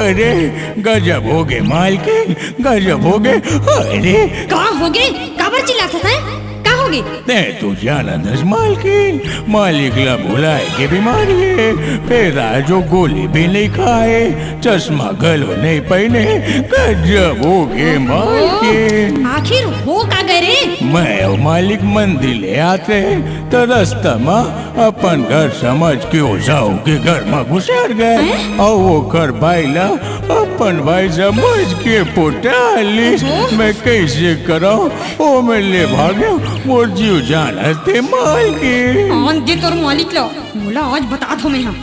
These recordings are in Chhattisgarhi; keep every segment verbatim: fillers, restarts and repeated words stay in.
अरे, गजब होगे मालकिन, गजब होगे। अरे, का होगे? काबर चिल्लाथस, हैं? का होगे? तैं तो जानत हस मालकिन, मालिक ला भुलाए के बीमारी हे। फेर आज वो गोली भी नइ खाए, चश्मा घलो नइ पहिने। गजब होगे मालकिन। आखिर हो का गे रे? मैं अउ मालिक मंदिर ले आत रहेन, त रस्ता म अपन घर समझ के ओ साहू के घर म घुसर गे। हैं? अउ ओकर भाई ला अपन भाई समझ के पोटा लिस। ओहो। मैं कइसे करंव, ओमे ले भागेंव, मोर जीव जान हते मालकिन। आन दे तोर मालिक ला, मोला आज बतात हों मैं हा।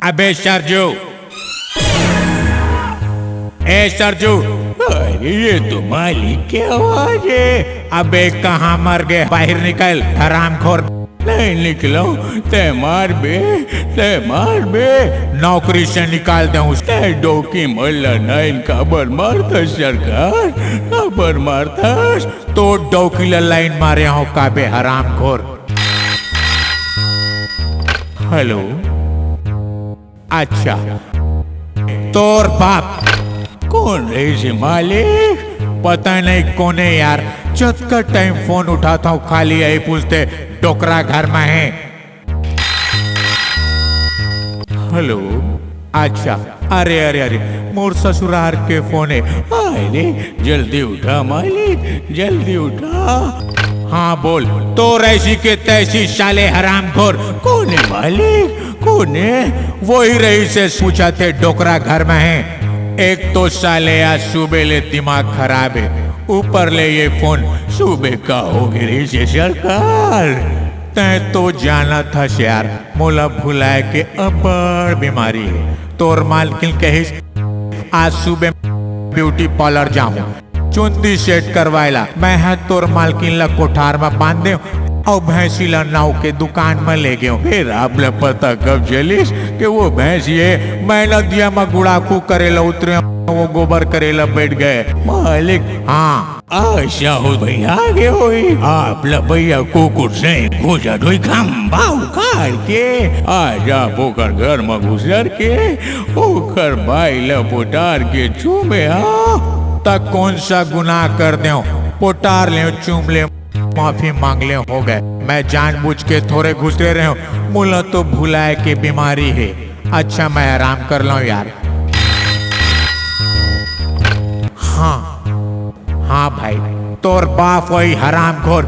अबे सरजू, ए सरजू। अरे, ये तो मालिक के आवाज हे। अबे, कहाँ मर गे? बाहिर निकल, हरामखोर। नइ निकलंव, तैं मारबे, तैं मारबे। नौकरी से निकाल देहूँ। तैं डौकी मन ला नइ काबर मारथस सरकार, काबर मारथस? तोर डौकी ला लाइन मारे हों का बे हरामखोर। हेलो, अच्छा, तोर बाप। कोन रहिस मालिक? पता नइ कोन हे यार, जतका टाइम फोन उठाथंव खाली यही पूछथे, डोकरा घर म हे। हेलो, अच्छा, अरे, अरे, अरे, मोर ससुरार के फोन हे। अरे, जल्दी उठा मालिक, जल्दी उठा। हाँ, बोल, तोर ऐसी के तैसी साले हरामखोर। कोन हे मालिक, कोन हे? वही रहिस हे, पूछथे डोकरा घर म हे। एक तो साले आज सुबह ले दिमाग खराब हे, ऊपर ले ये फोन। सुबह का होगे रहिस हे सरकार? तैं तो जानत हस यार, मोला भुलाए के अब्बड़ बीमारी हे। तोर मालकिन कहिस, आज सुबह ब्यूटी पार्लर जाहूँ, चुंदी सेट करवाए ला। मैं ह तोर मालकिन ला कोठार म बांध देंव अउ भैंसी ला नाऊ के दुकान म ले गेंव। फेर आप ला पता कब चलिस के वो भैंसी हे, मैं नदिया म गुड़ाखू करे ला उतरेंव, वो गोबर करे ला बइठ गे। मालिक, हाँ। अच्छा हो भैया, आगे होई। आप ला भैया कुकुर से घुसर होई खंभा उखाड़ के। आज आप ओकर घर म घुसर के ओकर बाई ला पोटार के चूमे हा। त कोन सा गुनाह कर देंव? पोटार लेंव, चूम लेंव, माफी मांग लेंव, हो गे। मैं जानबूझ के थोरे घुसरे रहेंव, मोला तो भुलाए के बीमारी हे। अच्छा, मैं आराम कर लंव यार। हाँ, हाँ भाई, तोर बाप वही हरामखोर।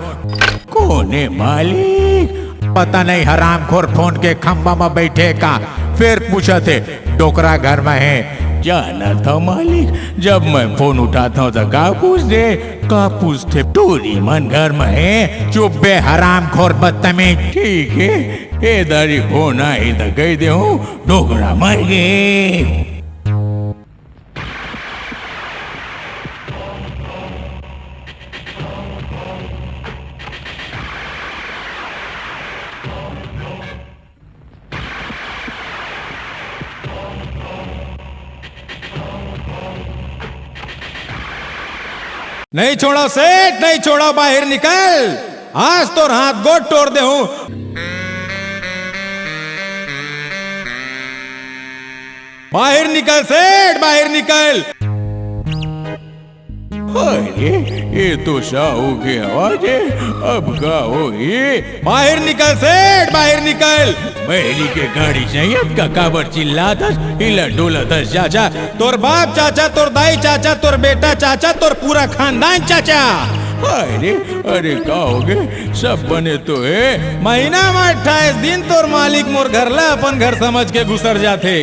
कोन हे मालिक? पता नहीं हरामखोर फोन के खंभा म बइठे का, फेर पूछथे, डोकरा घर म हे। जानत हव मालिक, जब मैं फोन उठाथंव त का पूछथे? का पूछथे? टूरी मन घर म हे। चुप बे हरामखोर बदतमीज। ठीक हे, ए दारी फोन आही त कहि देहूँ, डोकरा मर गे। नहीं छोड़ंव सेठ, नहीं छोड़ंव, बाहिर निकल, आज तोर हाथ गोड़ टोर देहूँ। बाहिर निकल सेठ, बाहिर निकल। अरे, ये तो साहू के आवाज हे, अब का होही? बाहिर निकल सेठ, बाहिर निकल। बहरी के गाड़ी सही हे, अतका काबर चिल्लात हस, हिलत डोलत हस चाचा, तोर बाप चाचा, तोर दाई चाचा, तोर बेटा चाचा, तोर पूरा खानदान चाचा। अरे, अरे, का होगे? सब बने तो हे। महीना म अट्ठाईस दिन तोर मालिक मोर घर ला अपन घर समझ के घुसर जाथे।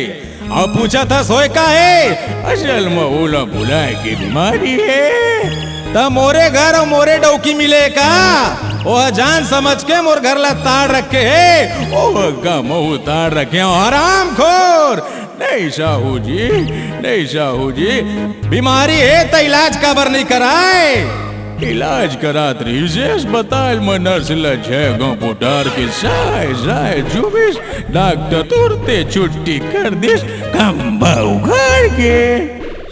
अउ पूछत हस होय का हे? असल म ओला भुलाए के बीमारी हे। त मोरे घर अउ मोरे डौकी मिले का? ओह जान समझ के मोर घर ला ताड़ रखे हे। ओह का महूँ ताड़ रखे हँव, हरामखोर। नहीं साहू जी, नहीं साहू जी, बीमारी हे त इलाज काबर नहीं कराए? इलाज करात रहिस हे अस्पताल म, नर्स ल छै घौं पोटार के साय साय चुबिस, डॉक्टर तुरते छुट्टी कर दिस, खंभा उखाड़ के।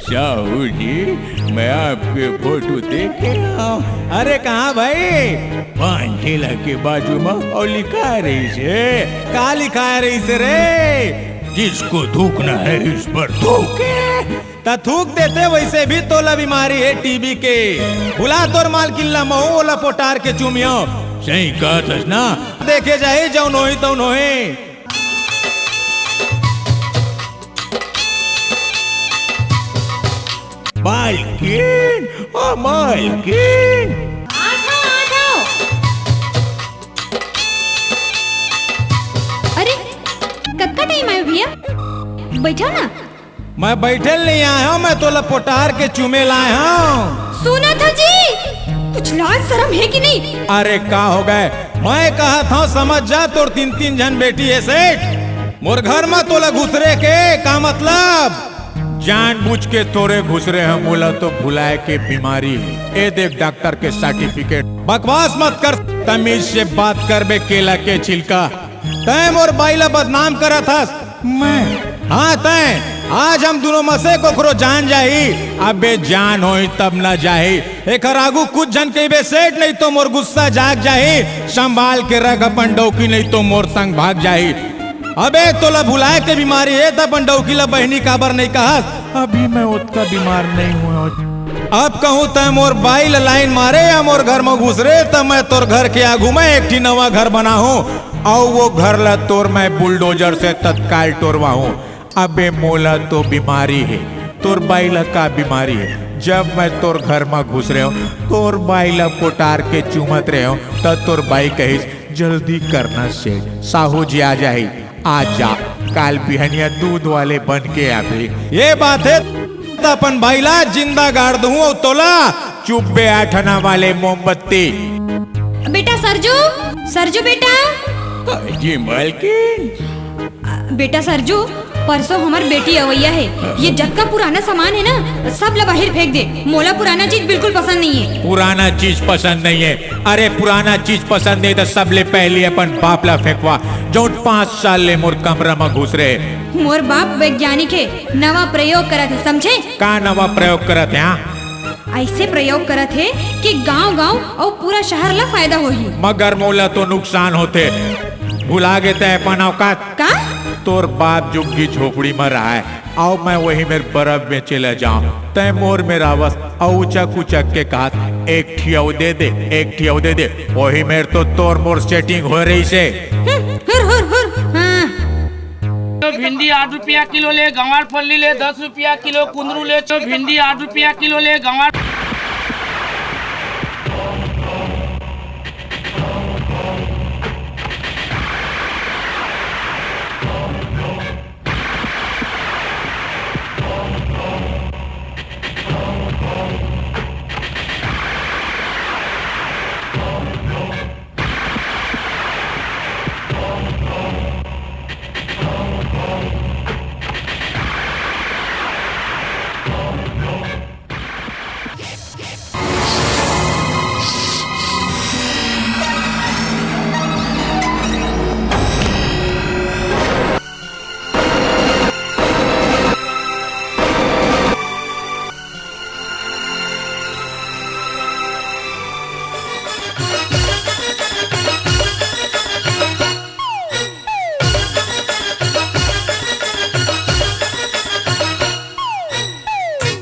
साहू जी, मैं आपके फोटो देख के आऊं। अरे कहाँ भाई? पान ठेला के बाजू में और लिखा रही से। का लिखा रही से रे? जिसको थूकना है इस पर थूके। त थूक देते, वैसे भी तोला बीमारी है टीबी के। बुला तोर मालकिन ला, महू ओला पोटार के चुमियो। सही कहत हस ना। देखे जाही जौन होही तौन होही। मालकिन, ओ मालकिन। आ जाओ, आ जाओ। अरे, कतका टाइम आयो भैया? बैठा ना। मैं बैठे ल नहीं आए हूँ, मैं तोला पोटार के चूमे लाए हूँ। सुना था जी, कुछ लाज शर्म है कि नहीं? अरे का हो गए, मैं कहा था समझ जा, तोर तीन तीन झन बेटी है सेठ, मोर घर में तोला घुसरे के का मतलब? जानबूझ के तोरे घुसरे हम, मोला तो भुलाए के बीमारी है। ए देख डॉक्टर के सर्टिफिकेट। बकवास मत कर, तमीज से बात करबे केला के छिलका। तैं मोर बाई ला बदनाम करत हस। मैं? हाँ तैं। आज हम दोनों में से कोकरो जान जाही। अबे जान होही तब न जाही। एकर आगू कुछ झन कहिबे सेठ, नहीं तो मोर गुस्सा जाग जाही। संभाल के रख अपन डौकी, नहीं तो मोर संग भाग जाही। अबे तोला भुलाए के बीमारी हे त अपन डौकी ला बहिनी काबर नहीं कहस? अभी मैं ओतका बीमार नहीं हुआ। अब कहूँ तैं मोर बाई ला लाइन मारे या मोर घर में घुसरे त मैं तोर घर के आगू में एक ठी नवा घर बनाहूँ। अउ वो घर ला तोर मैं बुलडोजर से तत्काल टोरवाहूँ। अबे मोला तो बीमारी हे, तोर बाई ला का बीमारी हे? जब मैं तोर घर मा घुसरे हूँ, तोर बाई ला पोटार के चूमत रहे हूँ, त तोर बाई कहिस, "जल्दी करना सेठ, साहू जी आ जाही, आ जा, काल बिहनिया दूध वाले बन के आबे।" ये बात हे, त अपन बाई ला जिंदा गाड़ दूँ अउ तोला चुप बे आठना वाले मोमबत्ती। बेटा सरजू, सरजू बेटा। जी मालकिन। बेटा सरजू, परसों हमर बेटी अवैया हे। ये जतका पुराना सामान हे ना, सब ला बाहिर फेंक दे। मोला पुराना चीज बिल्कुल पसंद नहीं हे। पुराना चीज पसंद नहीं हे? अरे पुराना चीज पसंद नहीं हे त सबले पहली अपन बाप ला फेंकवा, जौन पाँच साल ले मोर कमरा म घुसरे हे। मोर बाप वैज्ञानिक हे, नवा प्रयोग करत हे, समझे? का नवा प्रयोग करत हे, हाँ? अइसे प्रयोग करत हे कि गांव-गांव अउ पूरा शहर ला फायदा होही। मगर मोला तो नुकसान होथे। भुला गे तैं अपन औकात। का? तोर बाप झुग्गी झोपड़ी म रहय, अउ मैं वही मेर बरफ बेचे ला जांव। तैं मोर मेर आवस अउ उचक उचक के कहत, "एक ठी अउ दे दे, एक ठी अउ दे दे।" वही मेर तो तोर मोर setting होय रहिसे। हुर, हुर, हुर, हाँ। तो भिंडी आठ रुपया किलो ले, गंवार फल्ली ले दस रुपया किलो, कुंदरू ले, तो भिंडी आठ रुपया किलो ले, गंवार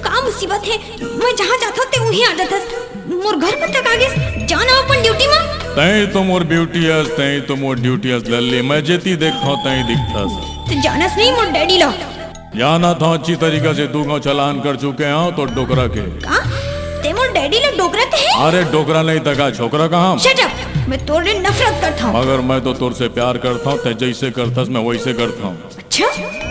का मुसीबत हे? मैं जहाँ जात हूँ, ते उहीं आ जात हस। मोर घर पर तक आ गेस। जाना अपन ड्यूटी मा। तैं तो मोर ब्यूटी हस, तैं तो मोर ड्यूटी हस लल्ली। मैं जेती देखथौं, तैं दिखथस। ते जानस नहीं मोर डैडी ला। जानत हौं, अच्छी तरीका से दू गांव चलान कर चुके हौं तो डोकरा के। का? ते मोर डैडी ला डोकरा कहे? अरे डोकरा नहीं त का, छोकरा कहा? Shut up! मैं तोर ले नफरत करत हौं। मगर मैं तो तोर से प्यार करत हौं, तैं जैसे करथस मैं वैसे करत हौं। अच्छा?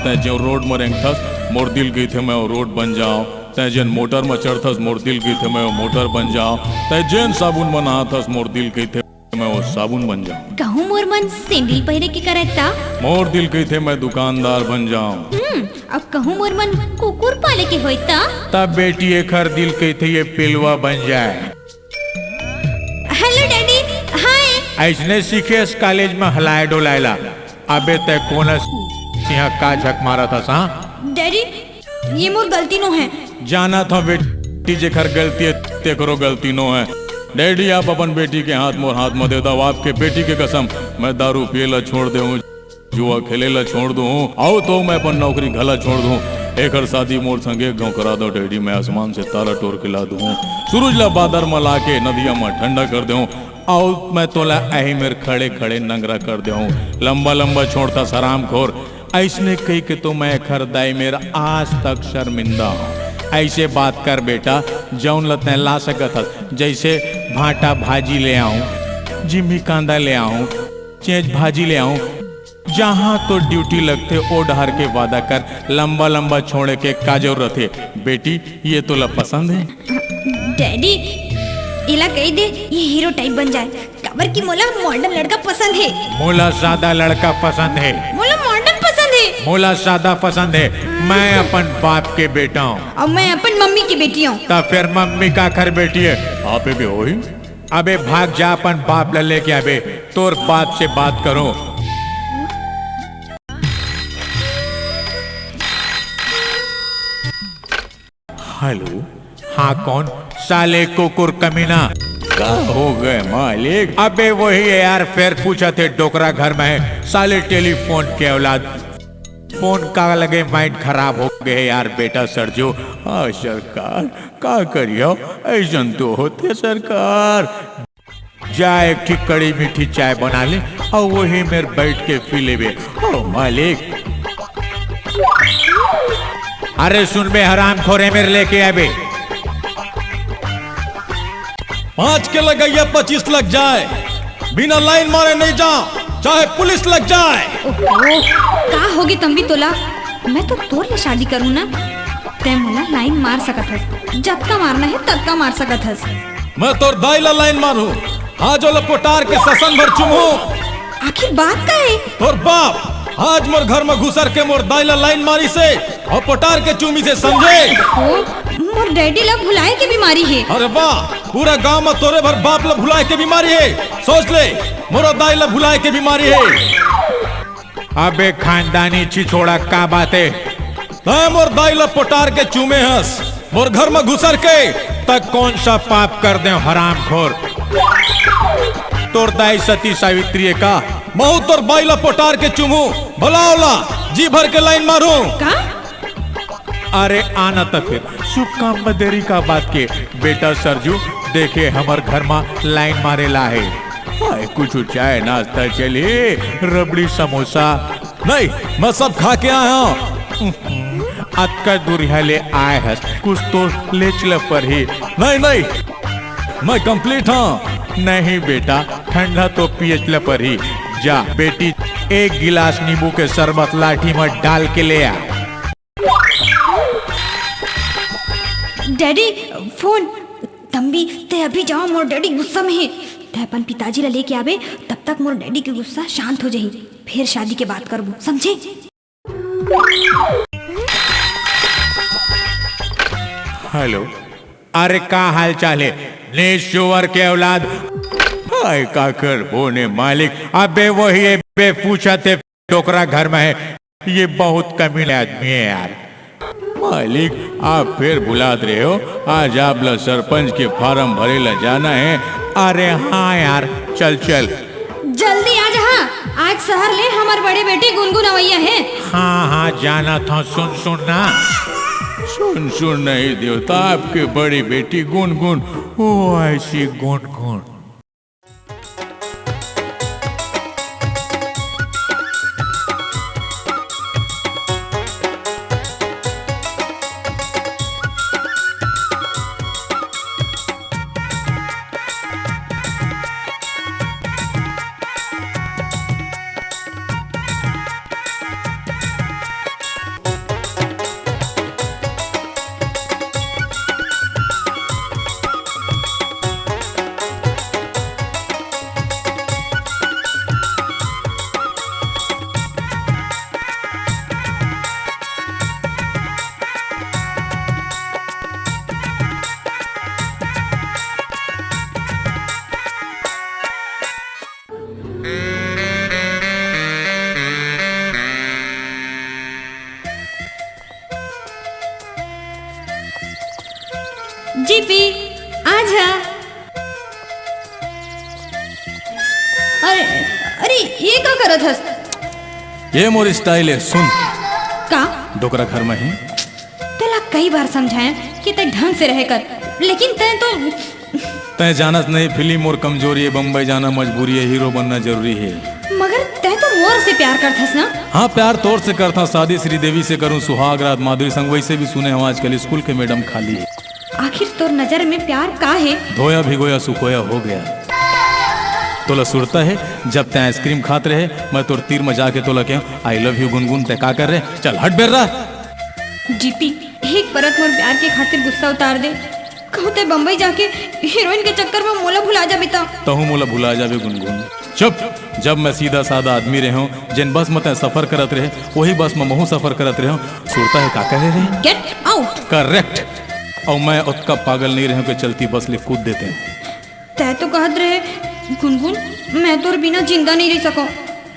तैं जो रोड में रेंगथस, मोर दिल कहिथे मैं वो रोड बन जांव। तैं जेन मोटर में चढ़थस, मोर दिल कहिथे मैं वो मोटर बन जांव। तैं जेन साबुन में नहाथस, मोर दिल कहिथे मैं वो साबुन बन जांव। कहूँ मोर मन सैंडल पहिरे के करत ता? मोर दिल कहिथे मैं दुकानदार बन जांव। हम्म, अब कहूँ मोर मन कुकुर पाले के होय ता? तब बेटी एखर दिल कहिथे ये पिलवा बन जाए। Hello daddy, hi। अइसने सीखेस कॉलेज में हलाए डोलाए ला। अबे तैं कोन अस, इहाँ का झक मारत हस, हाँ? डैडी, ये मोर गलती नो हे। जाना था बेटी, जेकर गलती हे, तेकरो गलती नो हे। डैडी, आप अपन बेटी के हाथ मोर हाथ म दे दव। आपके बेटी के कसम, मैं दारू पिए ला छोड़ दे हूँ, जुआ खेले ला छोड़ दू हूँ, अउ तो मैं अपन नौकरी घला छोड़ दू हूँ। एकर शादी मोर संगे एक घांव करा दव डैडी, मैं आसमान से तारा टोर के ला दू हूँ, सूरज ला बादर म ला के नदिया म ठंडा कर दे हूँ, अउ मैं तोला एही मेर खड़े खड़े नंगरा कर दे हूँ। लंबा लंबा छोड़थस हरामखोर। अइसने कहिके तो मैं एखर दाई मेर आज तक शर्मिंदा हूँ। अइसे बात कर बेटा, जउन ल तैं ला सकत हस, जइसे भांटा भाजी ले आहूँ, जिमी कांदा ले आहूँ, चेंच भाजी ले आहूँ, जहाँ तोर ड्यूटी लगथे ओ डहर के वादा कर, लंबा लंबा छोड़े के का जरूरत हे? बेटी, ये तोला पसंद हे? डैडी, एला कहि दे, ये हीरो टाइप बन जाए। काबर कि मोला मॉडर्न लड़का पसंद हे। मोला सादा लड़का पसंद हे। मोला मॉडर्न पसंद हे। मोला सादा पसंद हे। मैं अपन बाप के बेटा हूँ। अउ मैं अपन मम्मी के बेटी हूँ। त फेर मम्मी काखर बेटी हे? आपे भी होही। अबे भाग जा, अपन बाप ला लेके आबे, तोर बाप से बात करो। हेलो, हाँ कौन? साले कुकुर कमीना। का हो गए मालिक? अबे वही हे यार, फेर पूछथे डोकरा घर में हे, साले टेलीफोन के औलाद। फोन का लगे माइंड खराब हो गए हे यार बेटा सरजू। हाँ सरकार, का करियो, अइसन तो होथे सरकार। जा एक ठी कड़ी मीठी चाय बना ले अउ वही मेर बइठ के पी लेबे। ओ मालिक। अरे सुन बे हरामखोर, ए मेर लेके आबे। पाँच के लगइया पच्चीस लग जाए, बिना लाइन मारे नहीं जा, चाहे पुलिस लग जाए। ओहो, का होगे तंबी तोला? मैं तो तोर ले शादी करूँ ना, तैं मोला लाइन मार सकत हस, जतका मारना हे ततका मार सकत हस। मैं तोर दाई ला लाइन मारूं, आज ओला पोटार के ससन भर चुमहूं। आखिर बात का हे? तोर बाप आज मोर घर में घुसर के मोर दाई ला लाइन मारिस हे अउ पोटार के चूमिस हे, समझे? ओ, मोर डैडी ला भुलाए के बीमारी हे। अरे वाह, पूरा गांव में तोरे भर बाप ला भुलाए के बीमारी हे। सोच ले, मोर दाई ला भुलाए के बीमारी हे। अबे खानदानी छिछोड़ा, का बात हे? तैं मोर दाई ला पोटार के चूमे हस, मोर घर में घुसर के, त कौन सा पाप कर दे हरामखोर? तोर दाई सती सावित्री हे का? महूं तोर बाई ला पोटार के चूमहूं, भला ओला जी भर के लाइन मारूं। का? अरे आना त फेर, शुभ काम में देरी का बात के। बेटा सरजू, देखे हमर घर में लाइन मारे ला हे। हाय, कुछ चाय नाश्ता चली, रबड़ी समोसा? नहीं, मैं सब खा के आया हूँ। अतका दूरिहा ले आए हस, कुछ तो लेच ल परही। नहीं, नहीं, मैं कंप्लीट हूँ। नहीं बेटा, ठंडा तो पियच ल परही। जा बेटी, एक गिलास नींबू के शरबत लाठी में डाल के ले आ। Daddy, phone. तंबी, तैं अभी जा, मोर डैडी गुस्सा में हे। तैं अपन पिताजी ला लेके आबे, तब तक मोर डैडी के गुस्सा शांत हो जाही, फेर शादी के बात करबो, समझे? हेलो, अरे का हाल चाल हे? नीच सुअर के औलाद। हाय, काकर बोने मालिक, अबे वही हे बे, पूछथे डोकरा घर में हे। ये बहुत कमीना आदमी हे यार। मालिक, आप फेर भुलात रहे हो, आज आप ला सरपंच के फारम भरे ला जाना हे। अरे हाँ यार, चल चल। जल्दी आ जा, आज शहर ले हमर बड़े बेटी गुनगुन अवइया हे। हाँ हाँ, जानत हूँ, सुन सुन ना। सुन सुन नहीं देवता, आपके बड़ी बेटी गुनगुन, ओ ऐसी गुनगुन। अच्छा। अरे, अरे, ये का करत हस? ये मोर style है, सुन। का? डोकरा घर में है। तोला कई बार समझाएं कि तैं ढंग से रहे कर, लेकिन तैं तो तैं जानस नहीं, फिल्म मोर कमजोरी है, बम्बई जाना मजबूरी है, हीरो बनना जरूरी है। मगर तैं तो मोर से प्यार करथस ना? हाँ, प्यार तोर से करथंव, शादी श्रीदेवी से करूँ, सुहाग रात माधुरी संग, वैसे भी सुने हंव आजकल स्कूल के मैडम खाली है। आखिर तोर नजर में प्यार का है? धोया भिगोया सुखोया हो गया। तोला सुरता है, जब तैं आइसक्रीम खात रहे, मैं तोर तीर में जाके तोला कहेंव, "I love you गुनगुन", तैं का करे रहे? चल हट बेर्रा। जीपी, एक परत मोर प्यार के खातिर गुस्सा उतार दे। कहूं तैं बम्बई जाके हीरोइन के चक्कर में मोला भुला जाबे त? तहूं मोला भुला जाबे गुनगुन। चुप। जब मैं सीधा साधा आदमी रहेंव, जेन बस में तैं सफर करत रहे, वही बस में महूं सफर करत रहेंव। सुरता है का कहे रहे? Get out। Correct। अउ मैं ओतका पागल नहीं रहेंव कि चलती बस ले कूद देतेंव। तैं तो कहत रहे, "गुनगुन, मैं तोर बिना जिंदा नहीं रह सकंव।"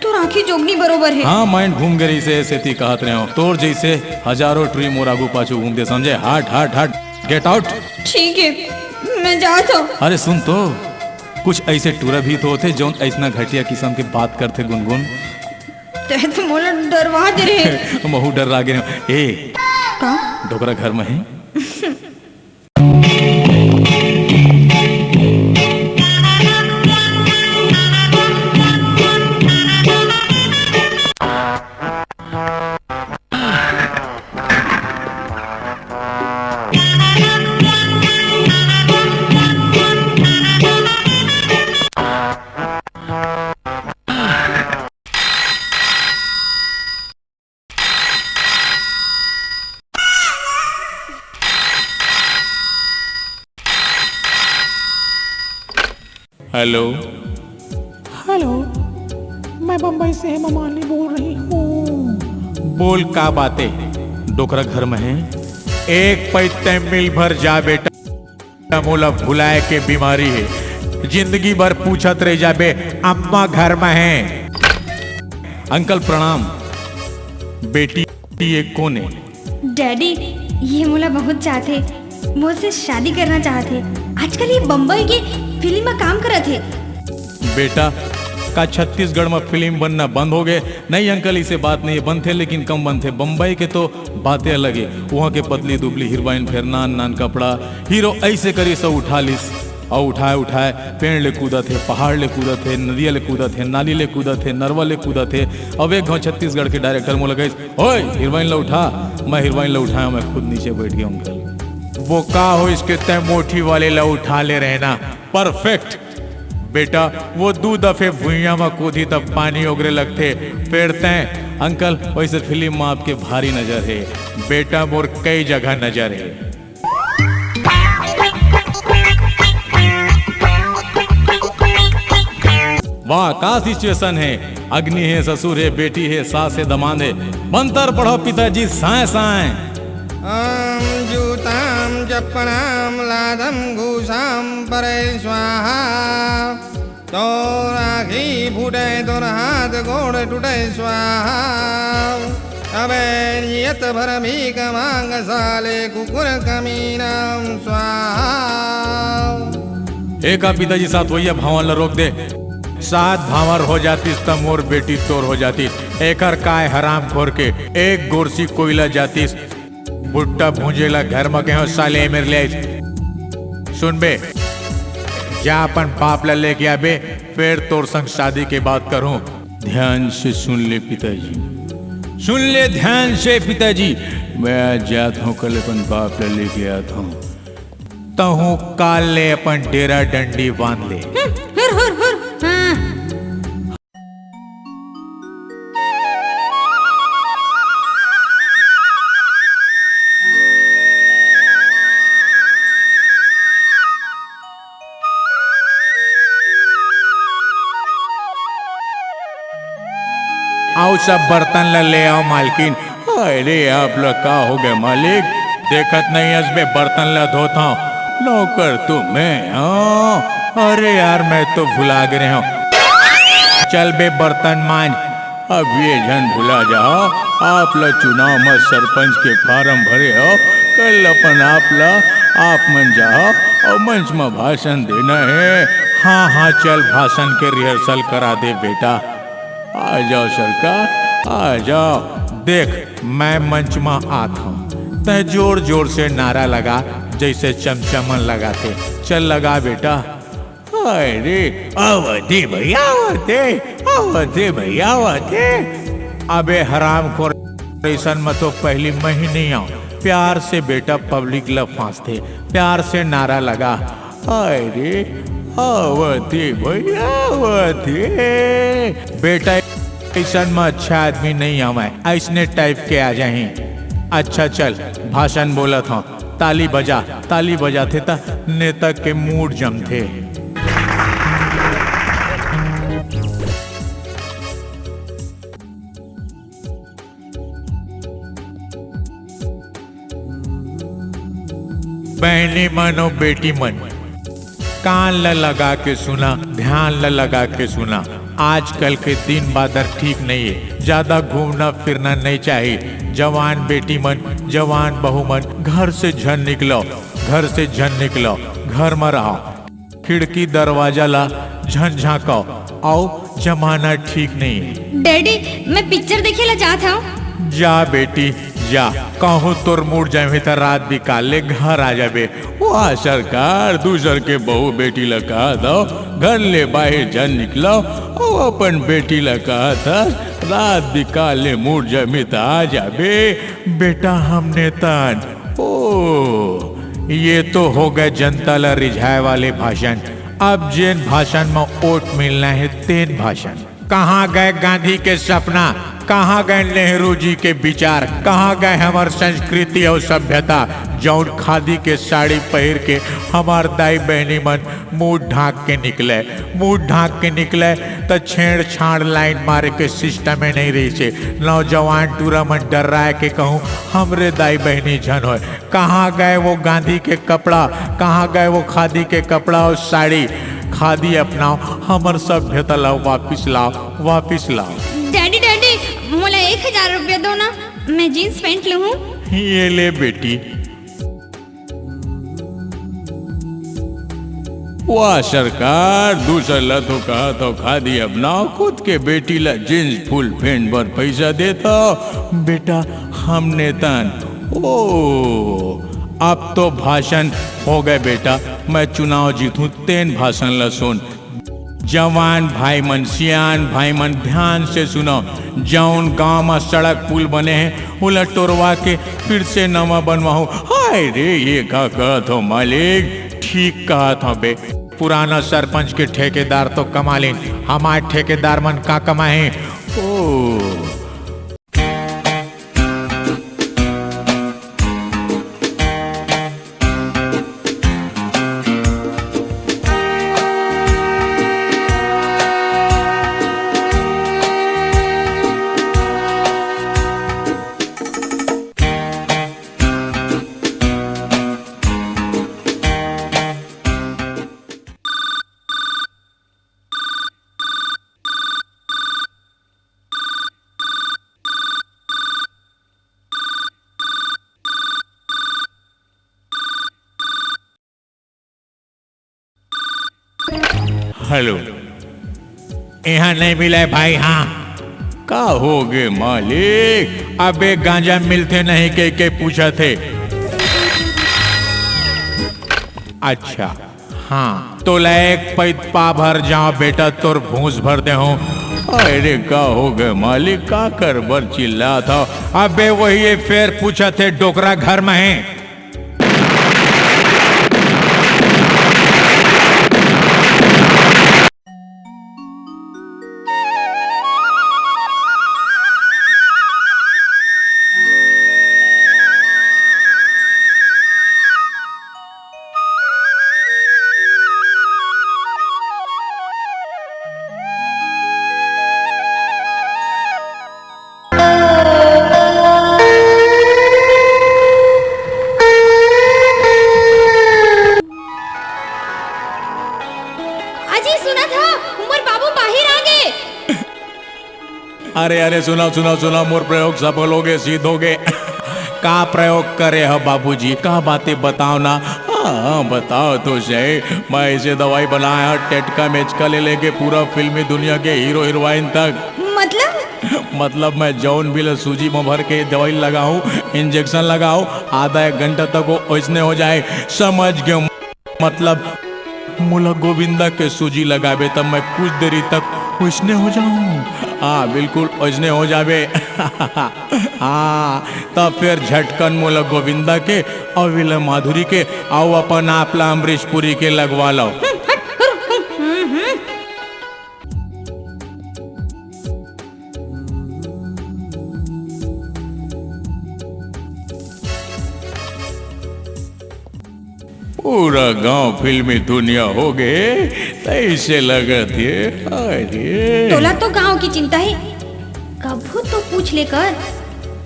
तोर आंखी जोगनी बरोबर है। हाँ, mind घूम गे रहिसे, सेती कहत रहेंव। तोर जैसे हजारों टुरी मोर आगू पाछू घूमथे, समझे? हट, हट, हट, get out। ठीक है, मैं जात हंव। अरे सुन तो, कुछ ऐसे टुरा भी तो होथे, जौन ऐसना घटिया किसम के बात करथे गुनगुन। तैं तो मोला डरवा दे रहे। महूं डर्रा गे रहेंव। ए, का? डोकरा घर में है? हेलो। हेलो, मैं बम्बई से हेमा मालिनी बोल रही हूँ। बोल, का बात है? डोकरा घर में है? एक पइत तैं मिल भर जा बेटा, मोला भुलाए के बीमारी है। जिंदगी भर पूछत रह जाबे, अम्मा घर में है? अंकल प्रणाम। बेटी, ये कोन है? डैडी, ये मोला बहुत चाहथे, मोर से शादी करना चाहथे। आजकल ये बम्बई के फिल्म में काम करत हे। बेटा, का छत्तीसगढ़ में फिल्म बनना बंद हो गए? नहीं अंकल, इसे बात नहीं बनथे, लेकिन कम बनथे। बम्बई के तो बातें अलग है। वहाँ के पतली दुबली हीरोइन, फेर नान नान कपड़ा, हीरो ऐसे करिस अउ उठा लिस। अउ उठाए उठाए पेड़ ले कूदत हे, पहाड़ ले कूदत हे, नदिया ले कूदत हे, नाली ले कूदत हे, नरवा ले कूदत हे। अब एक घाव छत्तीसगढ़ के डायरेक्टर मोला कहिस, "ओए, हीरोइन ला उठा।" मैं हीरोइन ला उठाया, मैं खुद नीचे बैठ गया अंकल। वो का होइस के तैं मोठी वाले ला उठा ले रहे ना। परफेक्ट। बेटा, वो दू दफे भुइयां म कूदी तब पानी ओगरे लगथे। फेर तैं, अंकल, वैसे फिल्म म आपके भारी नजर हे। बेटा, मोर कई जगह नजर हे। वाह, का सिचुएशन हे। अग्नि हे, ससुर हे, बेटी हे, सास हे, दमांद हे। मंतर पढ़ो पिताजी, साय साय। ॐ जूतां चप्पलां लादं घूसां परे स्वाहा। तोर आँखी फूटे, तोर हाथ गोड़ टूटे स्वाहा। अबे नियत भर भीख मांग साले कुकुर कमीना स्वाहा। ए का पिताजी, सात वइया भांवर ला रोक दे। सात भांवर हो जातिस त मोर बेटी तोर हो जातिस। एकर काय हरामखोर के एक गोरसी कोइला जातिस। भुट्टा भूंजे ला घर म केहो साले मेर ले आइस। सुन बे, जा अपन बाप ला लेके आबे, फेर तोर संग शादी के बात करहूं। ध्यान से सुन ले पिताजी, सुन ले ध्यान से पिताजी, मैं आज जात हूं, कल अपन बाप ला लेके आत हूं। तहूं काल ले अपन डेरा डंडी बांध ले। हम्म, हुर, हुर, हुर, हाँ। आओ, सब बर्तन ला ले आओ, मालकिन। अरे, आप ला का हो गया, मालिक? देखत नहीं हस बे, बर्तन ला धोत हंव। नौकर तो मैं हंव। अरे यार, मैं तो भुला गे रहेंव। चल बे, बर्तन मांज। अब ये झन भुला जाओ, आप ला चुनाव म सरपंच के फार्म भरे हो, कल अपन आप ला आप मन जाओ, अउ मंच म भाषण देना हे। हाँ, हाँ, चल, भाषण के rehearsal करा दे बेटा। आ जाव सरकार, आ जाव। देख, मैं मंच म आत हंव, तैं जोर जोर से नारा लगा, जइसे चमचा मन लगाथे। चल, लगा बेटा। अरे, आवत हे भई, आवत हे, आवत हे भई, आवत हे। अबे हरामखोर, अइसन म तो पहिली मैं ही नइ आंव। प्यार से बेटा public ल फांसथे, प्यार से नारा लगा, अरे, आवत हे भई, आवत हे। बेटा, अइसन म अच्छा आदमी नइ आवय, अइसने type के आ जाही। अच्छा चल, भाषण बोलत हंव। ताली बजा, ताली बजाथे त नेता के mood जमथे। बहिनी मन अउ बेटी मन, कान ल लगा के सुना, ध्यान ल लगा के सुना। आजकल के दिन बादर ठीक नइ हे, ज्यादा घूमना फिरना नइ चाही। जवान बेटी मन, जवान बहू मन, घर से झन निकलव, घर से झन निकलव, घर म रहव। खिड़की दरवाजा ला झन झांकव, अउ जमाना ठीक नइ हे। डैडी, मैं पिक्चर देखे ला जात हंव। जा बेटी, जा, कहूं तोर मूड जमही त रात बिकाल ले घर आ जाबे। वाह सरकार, दूसर के बहू बेटी ला कहत हव, घर ले बाहिर झन निकलव, अउ अपन बेटी ला कहत हस, रात बिकाल ले मूड जमही त आ जाबे। बेटा, हम नेता अन, ओ, ये तो हो गए जनता ला रिझाए वाले भाषण। अब जेन भाषण म वोट मिलना हे, तेन भाषण। कहाँ गए गांधी के सपना? कहाँ गए नेहरू जी के विचार? कहाँ गए हमर संस्कृति अउ सभ्यता? जउन खादी के साड़ी पहिर के हमर दाई बहिनी मन मुंह ढांक के निकले, मुंह ढांक के निकले, त छेड़छाड़ लाइन मारे के system ए नइ रहिसे। नौजवान टूरा मन डर्राए के कहूं, हमरे दाई बहिनी झन होय। कहाँ गए वो गांधी के कपड़ा, कहाँ गए वो खादी के कपड़ा अउ साड़ी? खादी अपनाओ, हमर सभ्यता ला वापिस लाओ, वापिस लाओ। डैडी, डैडी, मोला एक हजार रुपया दो ना, मैं jeans pant लूहूं। ये ले बेटी। वाह सरकार, दूसर ला तो कहत हव खादी अपनाओ, खुद के बेटी ला jeans full pant बर पैसा देत हव। बेटा, हम नेता अन। ओ, अब तो भाषण हो गए बेटा, मैं चुनाव जीतहूं, तेन भाषण ला सुन। जवान भाई मन, सियान भाई मन, ध्यान से सुनव। जउन गांव म सड़क पुल बने हे, ओला टोरवा के फिर से नवा बनवाहूं। हाय रे, ये का कहत हव मालिक? ठीक कहत हव बे। पुराना सरपंच के ठेकेदार तो कमा लेन, हमार ठेकेदार मन का कमाए हे? ओ। हेलो, इहाँ नइ मिलय भाई। हाँ, का होगे मालिक? अबे गांजा मिलथे नहीं कहिके पूछत हे। अच्छा, हाँ, तोला एक पइत पा भर जांव बेटा, तोर भूस भर देहूं। अरे का होगे मालिक, काकर बर चिल्लात हव? अबे वही ए फेर पूछत हे, डोकरा घर म हे? अजी, सुनत हव, मोर बाबू बाहिर आ गे। अरे, अरे, सुनव, सुनव, सुनव, मोर प्रयोग सफल होगे, सिद्ध होगे। का प्रयोग करे हव बाबूजी? का बात हे, बताव ना। हाँ, बताओ तो सही, मैं ऐसे दवाई बनाया, टटका मेचका ले लेके पूरा फिल्मी दुनिया के हीरो हीरोइन तक। मतलब? मतलब, मैं जौन भी ल सूजी म भर के दवाई लगाऊं, इंजेक्शन लगाऊं, आधा एक घंटा तक वो ओइसने हो जाए, समझ गए? मतलब, मोला गोविंदा के सूजी लगाबे, तब मैं कुछ देरी तक ओइसने हो जाऊं। हाँ, बिल्कुल ओइसने हो जाबे। हाँ, तब फिर झटकन मोला गोविंदा के अउ विलय माधुरी के अउ अपन आप ला अमरीश पुरी के लगवा लो। पूरा गांव फिल्मी दुनिया हो गए, तैसे लगत हे। अरे। तोला तो गांव की चिंता हे, कभू तो पूछ ले कर,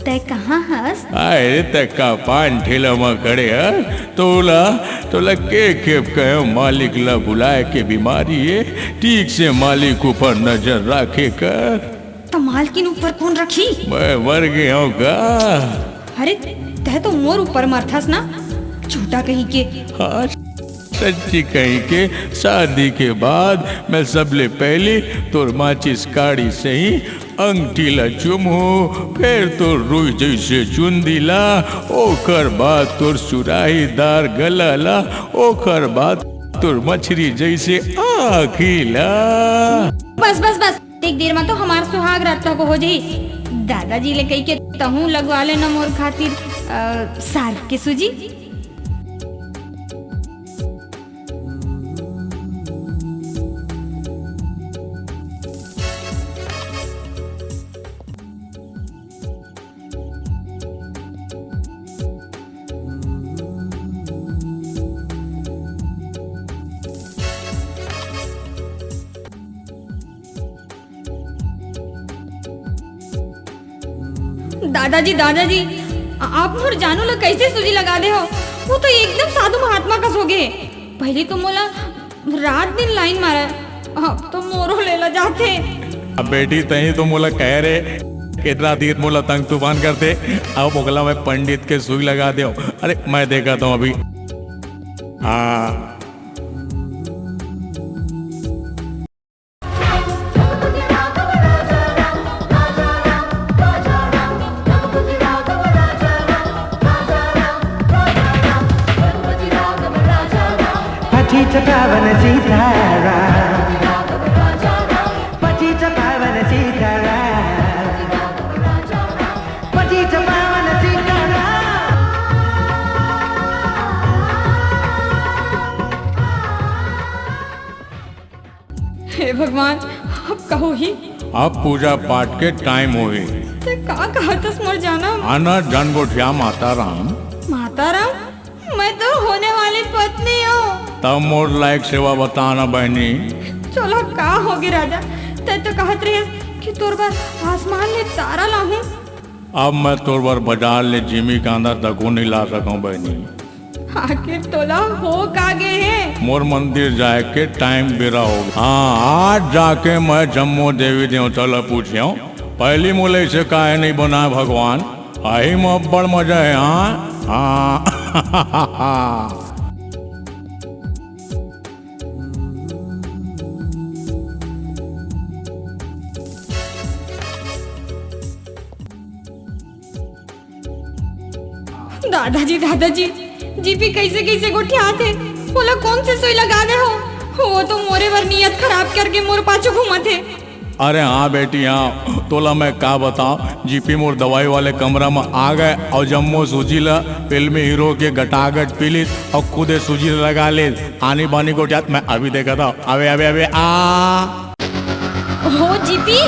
तै कहाँ हस? अरे, तै का पान ठेला म खड़े हस? तोला, तोला के खेप कहे मालिक ला बुलाए के बीमारी हे, ठीक से मालिक ऊपर नजर राखे कर। त मालकिन ऊपर कोन रखही? मैं मर गे हंव का? अरे, तै तो मोर ऊपर मरथस ना, झूठा कहीं के। हाँ, सच्ची कहीं के, शादी के बाद मैं सबले पहली तोर माचिस काड़ी से ही अंगठी ला चुमहूं, फेर तोर रुई जैसे चुंदी ला, ओकर बाद तोर सुराहीदार गला ला, ओकर बाद तोर मछरी जैसे आँखी ला। बस, बस, बस। एक देर म तो हमार सुहाग रात तक हो जाही। दादाजी ले कहि के तहूँ लगवा लेना मोर खातिर, अ, सार्क के सूजी। दादाजी, दादाजी, आ-, आप मोर जानू ला कैसे सूजी लगा दे हो? वो तो एकदम साधु महात्मा कस हो गए। पहले तो मोला रात दिन लाइन मारे, अब तो मोरो लेला जाथे। अब बेटी, तही तो मोला कहे रे, कितना दिन मोला तंग तूफान करते, अब ओकला मैं पंडित के सुई लगा देव। अरे, मैं देखा तो अभी। हाँ। पठित पावन सीताराम, पठित पावन सीताराम, पठित पावन सीताराम। हे भगवान, अब का होही? अब पूजा पाठ के टाइम होही। ते का कहतस मोर जानम? आना जन गोठिया माता राम। माता राम? मैं तो होने वाली पत्नी हूँ। तब मोर लायक सेवा बता ना बहनी। तोला का होगे राजा? तै तो कहत रहे कि तोर बर आसमान ले तारा लाहूं। अब मैं तोर बर बाजार ले जिमी कांदा तको नहीं ला सकूं बहनी। आखिर तोला हो का गे हे? मोर मंदिर जाए के टाइम बेरा हो गे। हाँ, आज जाके मैं जम्मो देवी देवता ला पूछेंव, पहली मोला इसे काहे नहीं बनाए भगवान? आही म अब्बड़ मजा हे। हाँ, हाँ। दादाजी, दादाजी, जीपी कैसे कैसे गोठियात हे? ओला कौन से सुई लगा दे हो? वो तो मोरे बर नियत खराब करके मोर पाछू घूमत हे। अरे हाँ बेटी, हाँ, तोला मैं का बताऊं, जीपी मोर दवाई वाले कमरा में आ गए अउ जम्मो सूजी ला फिल्मी हीरो के गटागट पी लीस अउ खुदे सूजी ला लगा ले। आनी बानी गोठियात मैं अभी देखा था। अबे, अबे, अबे, आ। हो जीपी।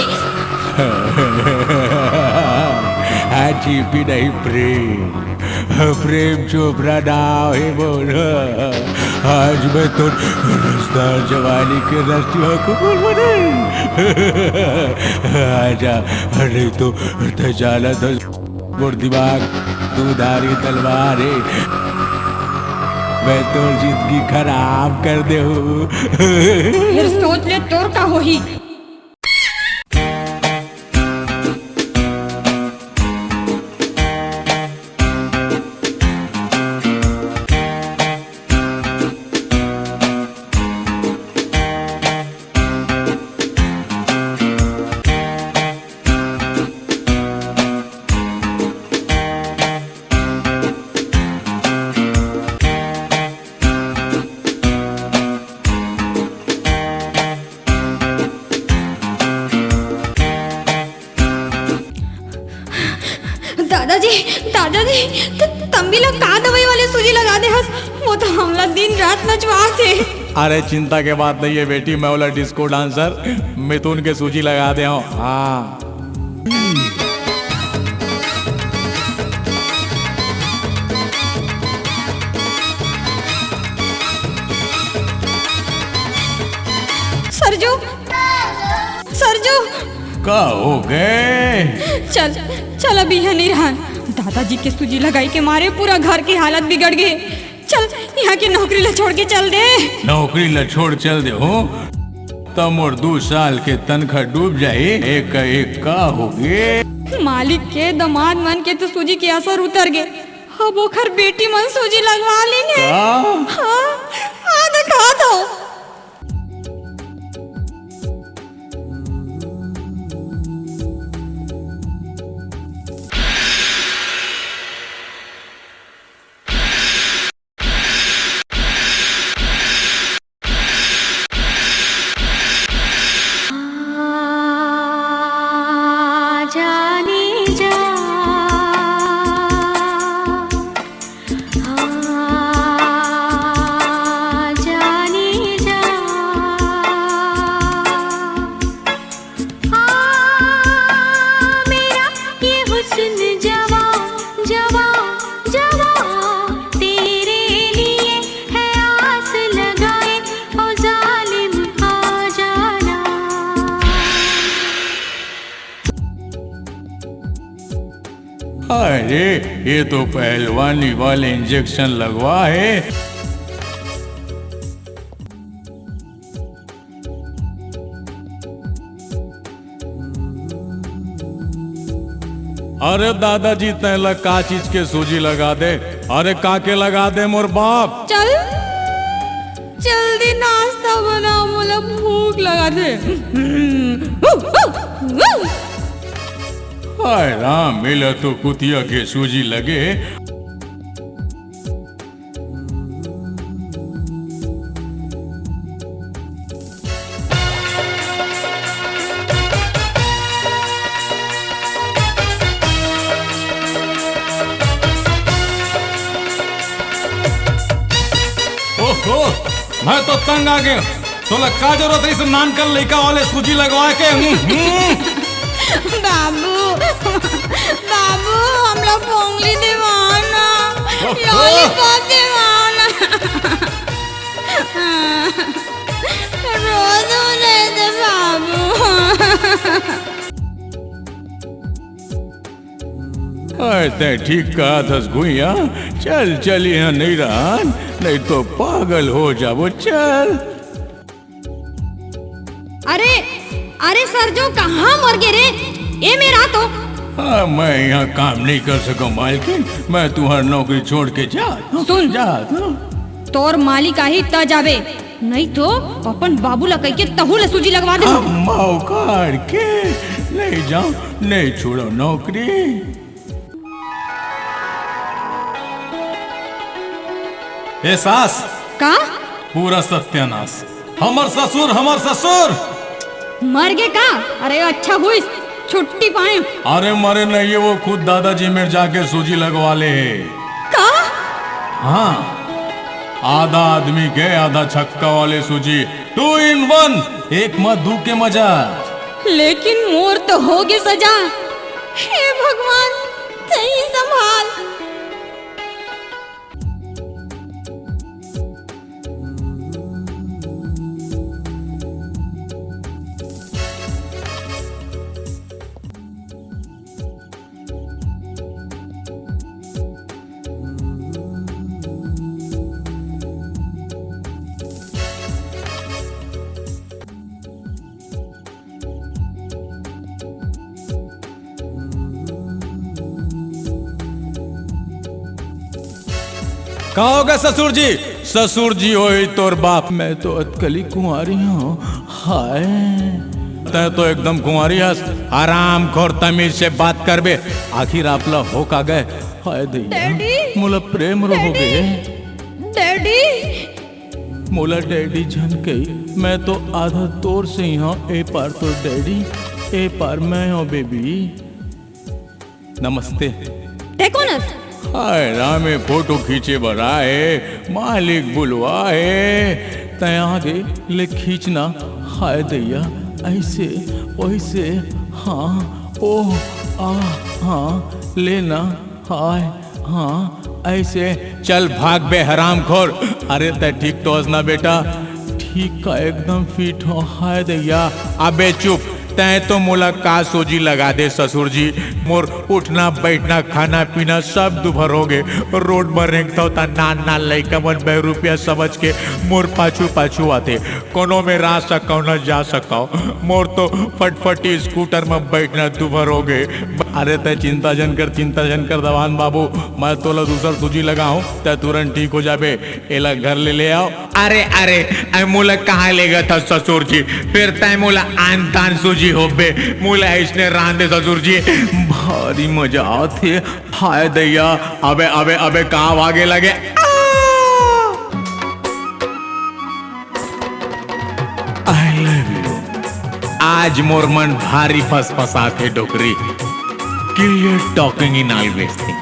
हाँ, जीपी नहीं, प्रेम। प्रेम चोपड़ा नाम हे मोर। आज मैं तो रसदार जवानी के रसवा को बोलबो नहीं। आजा, नहीं तो तै जानत हस मोर दिमाग दुधारी तलवार हे। मैं तोर जिंदगी खराब कर देहूं। फिर सोच ले तोर का होही। दादाजी, त-, तंबी ला का दवाई वाले सूजी लगा दे हस? वो तो हमला दिन रात नचवाथे। अरे, चिंता के बात नहीं है बेटी, मैं वाला डिस्को डांसर मिथुन के सूजी लगा दे हूँ। हाँ। सरजू, सरजू। का हो गे? चल, चल, अभी यहाँ नहीं रहन। दादाजी के सूजी लगाई के मारे पूरा घर के हालत बिगड़ गे। चल, यहाँ के नौकरी ला छोड़ के चल दे। नौकरी ला छोड़ चल दे हो, त मोर दू साल के तनखा डूब जाही। एक एक का हो गे? मालिक के दमाद मन के तो सूजी के असर उतर गे, अब ओखर बेटी मन सूजी लगवा लेने। का? हाँ, हाँ, दिखा दो। अरे, ये तो पहलवानी वाले इंजेक्शन लगवा है। अरे दादाजी, तैं ला का चीज के सूजी लगा दे? अरे का के लगा दे मोर बाप? चल, जल्दी नाश्ता बना, मोला भूख लगा दे। हाय राम, मिला तो कुतिया के सूजी लगे। ओहो, मैं तो तंग आ गया। तोला का जरूरत रहिस नान कन लइका वाले सूजी लगवाए के? हम्म, हम्म। बाबू, बाबू, हमला पोंगली देवा ना, ओहो। लॉलीपॉप देवा ना। रोज हो रहे थे बाबू। अरे, तैं ठीक कहत हस गुइया। चल, चल, यहाँ नहीं रहन, नहीं तो पागल हो जाबो। चल। अरे, अरे सरजू, कहाँ मर गे रे? ए मेरा तो। हाँ, मैं यहाँ काम नहीं कर सकूँ मालकिन, मैं तुम्हारी नौकरी छोड़ के जा। सुन। जा। तोर मालिक आही त जाबे, नहीं तो अपन बाबू ला कहिके तहू ला सूजी लगवा दे। अम्मा उखाड़ के नहीं जाऊं, नहीं छोड़ो नौकरी। ए सास, का? पूरा सत्यानाश। हमर ससुर, हमर ससुर। मर गे का? अरे अच्छा हुई, छुट्टी पाए। अरे मरे नहीं है, वो खुद दादाजी मेर जाके सूजी लगवा ले है। का? हाँ, आधा आदमी के आधा छक्का वाले सूजी, टू इन वन, एक म दू के मजा। लेकिन मोर तो हो गे सजा। हे भगवान, तही संभाल। का होगे ससुर जी? ससुर जी होही तोर बाप। मैं तो अतकली कुंवारी हूँ। हाय। तैं तो एकदम कुंवारी हस। हरामखोर, तमीज से बात करबे। आखिर आपला हो का गे? हाय दैया, डैडी! मोला प्रेम रोग होगे। डैडी! मोला डैडी झन कही, मैं तो आधा तोर से ही हूँ, ए पार तो डैडी, ए पार मैं हूँ बेबी। नमस्ते। तैं कोन हस? हाय रामे, फोटो खींचे बर आए, मालिक बुलवाए, तैं आगे ले खींचना। हाय दैया, ऐसे वैसे, हाँ, ओ, आ, हाँ, लेना, हाय, हाँ, ऐसे। चल भाग बे हरामखोर। अरे तैं ठीक तो हस ना बेटा? ठीक का एकदम फिट हो। हाय दैया। अबे चुप, तैं तो मोला का सोजी लगा दे ससुर जी। मोर उठना, बैठना, खाना, पीना सब दुभर हो गे। रोड म रेंगथव त नान नान लइका मन बहरूपिया समझ के मोर पाछू पाछू आथे। कोनो में रह सकव न जा सकव। मोर तो फटफटी स्कूटर म बैठना दुभर हो गे। अरे तैं चिंता झन कर, चिंता झन कर दवान बाबू, मैं तोला दूसर सूजी लगाहूं, तैं तुरंत ठीक हो जाबे। एला घर ले ले आव। अरे, अरे, अरे, मोला कहाँ लेगथस ससुर जी? फेर तैं मोला आन तान सूजी होबे। मोला अइसने रहन दे ससुर जी। भारी मजा आथे। हाय दैया, अबे, अबे, अबे, का भागे लगे? आ! I love you। आज मोर मन भारी फसफसाथे डोकरी। Clear talking in always thing।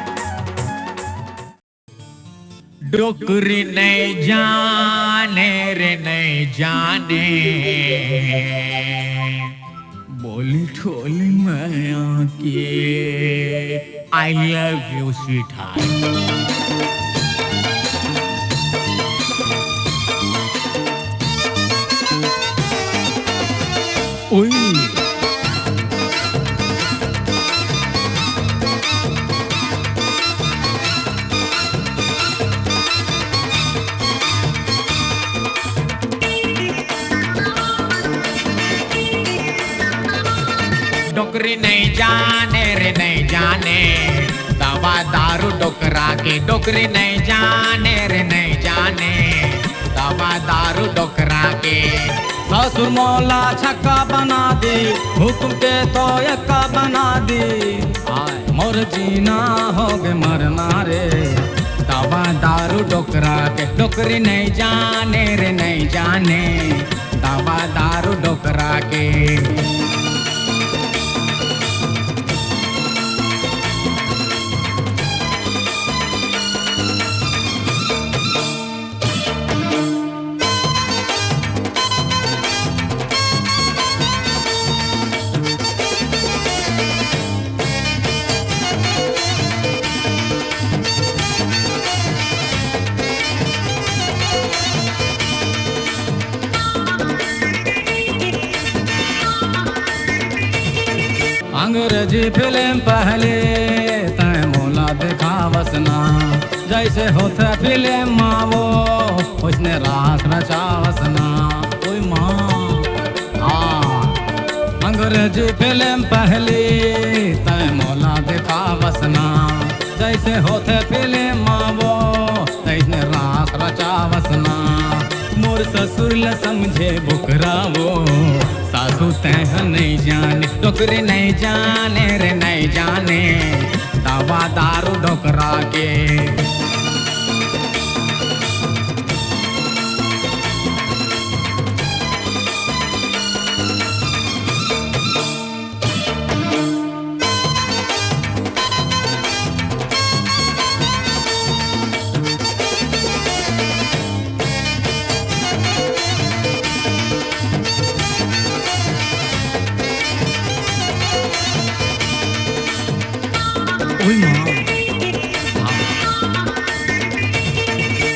डोकरी नइ जाने रे नइ जाने, बोली ठोली मया के, I love you sweetheart। उई। डोकरी नइ जाने रे नइ जाने, दवा दारू डोकरा के। डोकरी नइ जाने रे नइ जाने, दवा दारू डोकरा के। ससुर मोला छक्का बना दी, हुकुम के तो यक्का बना दी। हाय। मोर जीना होगे मरना रे, दवा दारू डोकरा के। डोकरी नइ जाने रे नइ जाने, दवा दारू डोकरा के। अंग्रेजी फिल्म पहले तैं मोला देखावस ना, जइसे होथे फिल्म म वो, ओइसने रास रचावस ना। ओए माँ, हाँ, अंग्रेजी फिल्म पहली तैं मोला देखावस ना, जइसे होथे फिल्म म वो, तइसने रास रचावस ना। मोर ससुर ल समझे बोकरा वो, सासू तैं ह नइ जाने, डोकरी नइ जाने रे नइ जाने, दवा दारू डोकरा के। ओए माँ।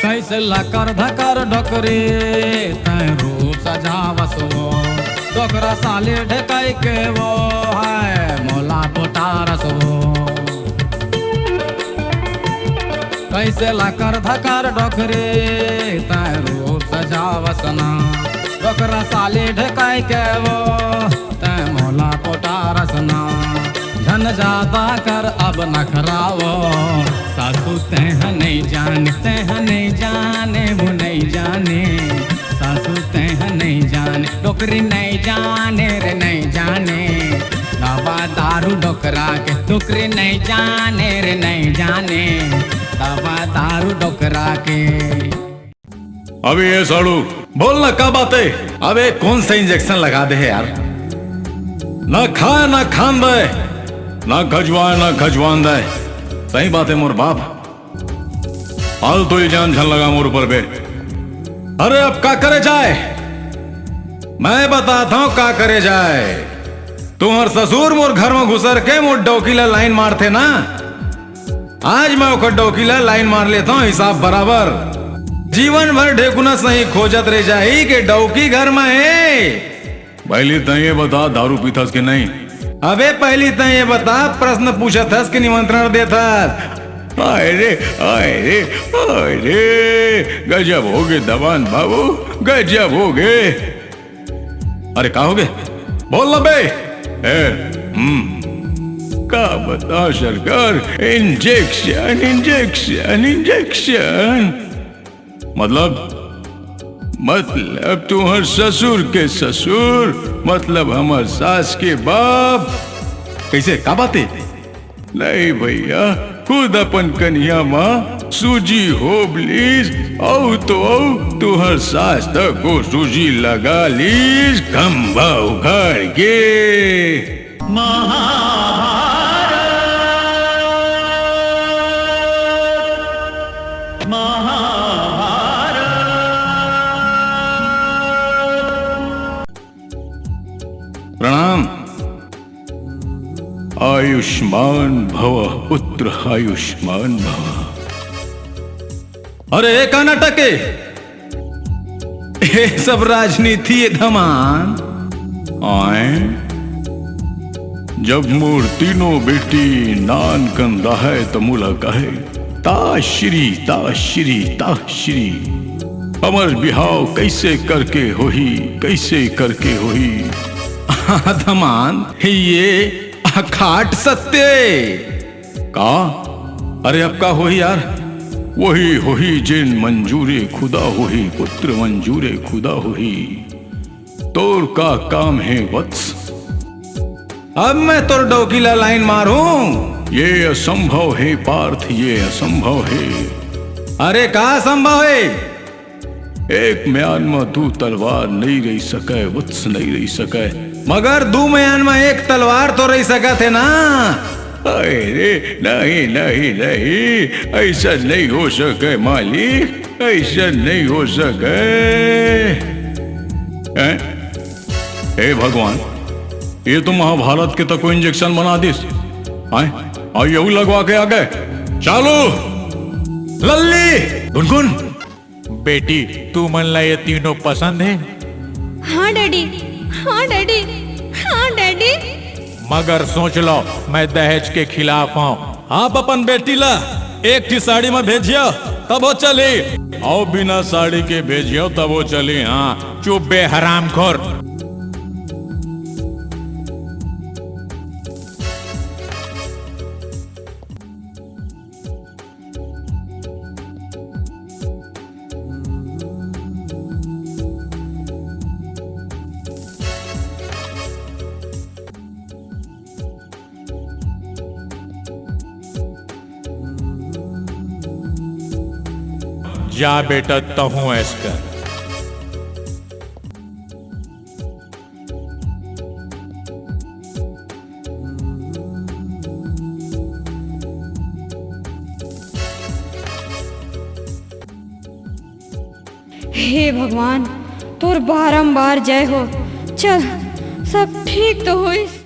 कइसे लकर धकर डोकरी, तैं रूप सजावस वो। डोकरा साली ढेकाई के वो, हाय मोला पोटारस वो। कइसे लकर धकर डोकरी, तैं रूप सजावस ना। डोकरा साली ढेकाई के वो, तैं मोला पोटारस ना। झन जादा कर अब नखरा वो, सासू तैं ह नइ जाने, तैं ह नइ जाने, वो नइ जाने, सासू तैं ह नइ जाने, डोकरी नइ जाने रे नइ जाने, दवा दारू डोकरा के, डोकरी नइ जाने रे नइ जाने, दवा दारू डोकरा के। अबे ये साढ़ू, बोल ना, का बात हे? अबे कौन सा इंजेक्शन लगा दे हे यार? ना खाय ना खान दय, ना खजवाय ना खजवान दय। सही बात हे मोर बाप, फालतू इल्जाम झन लगा मोर ऊपर बे। अरे अब का करे जाय, मैं बताथंव का करे जाय। तुंहर ससुर मोर घर म घुसर के मोर डौकी ला लाइन मारथे ना, आज मैं ओकर डौकी ला लाइन मार लेथंव हिसाब बराबर। जीवन भर ढेकुना सही खोजत रह जाही के डौकी घर म हे। पहिली तैं ये बता, दारू पीथस के नहीं? अबे पहिली तैं ये बता, प्रश्न पूछत हस के निमंत्रण देत हस? हाय रे, हाय रे, हाय रे, गजब होगे दमान बाबू, गजब होगे। अरे का होगे? बोल ना बे। ए, हम्म, का बता सरकार, injection, injection, injection। मतलब, मतलब तुंहर ससुर के ससुर, मतलब हमर सास के बाप। कइसे, का बात हे? नहीं भइया, खुद अपन कनिहा म सूजी होब लीस, अउ तो अउ तुंहर सास तक ओ सूजी लगा लीस, खंभा उखाड़ के। महाभारत, महाभारत। प्रणाम। आयुष्मान भव पुत्र, आयुष्मान भव। अरे, ए का नाटक हे? ए सब राजनीति हे धमान। आय, जब मोर तीनों बेटी नान कन रहय, त मोला कहय, "ताश्री, ताश्री, ताश्री, हमर बिहाव कइसे करके होही, कइसे करके होही?" धमान, ये अखाट सत्य। का? अरे अब का होही यार? वही होही जेन मंजूरे खुदा होही, पुत्र मंजूरे खुदा होही। तोर का काम हे वत्स? अब मैं तोर डौकी ला लाइन मारूं? ये असंभव हे पार्थ, ये असंभव हे। अरे का असंभव हे? एक म्यान म दू तलवार नइ रहि सकय, वत्स, नइ रहि सकय। मगर दू म्यान म एक तलवार तो रहि सकत हे ना। अरे, नहीं, नहीं, नहीं, अइसन नइ हो सकय मालिक, अइसन नइ हो सकय। हैं? हे भगवान, ये तो महाभारत के तको injection बना दिस। हैं? अउ यहू लगवा के आ गे। चालू। लल्ली, गुनगुन, बेटी, तुमन ला ये तीनों पसंद हे? हाँ डैडी, हाँ डैडी, हाँ डैडी। मगर सोच लो, मैं दहेज के खिलाफ हंव। आप अपन बेटी ला एक ठी साड़ी म भेजियो, तभो चली, अउ बिना साड़ी के भेजियो, तभो चली। हाँ, चुप बे हरामखोर। जा बेटा, तहूं ऐस कर। हे भगवान, तोर बारंबार जय हो। चल, सब ठीक तो होइस।